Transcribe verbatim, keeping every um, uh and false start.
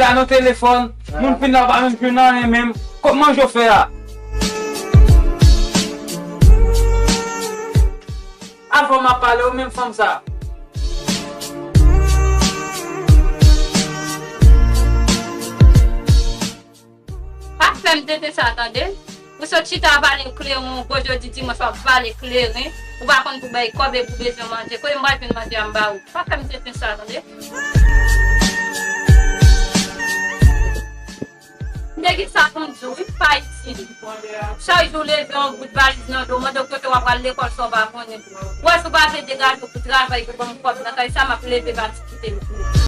a nan telefòn, moun fin la pa menm jwenn anyen menm. Kòb manje w fè a? Avan m ap pale, ou menm fanm sa. Pa fè m tenten sa, tande. Ou sot chita ap vale kleren, gwo jodi dimanch w ap vale kleren. Ou pa konn pou bay kòb epi ou bezwen manje. Kote m pral jwenn manje a m ba ou? Pa fè m tenten sa, tande. M te gen sa pou m di w, wi, pa itil. Chak jou leve yon bout valiz nan do, mande w kote w ap pral lekòl sa w pa konnen. Ou wè si w pa vle degaje w pou travay, pou ban m kòb nan kay sa, m ap leve pati kite l pou ou.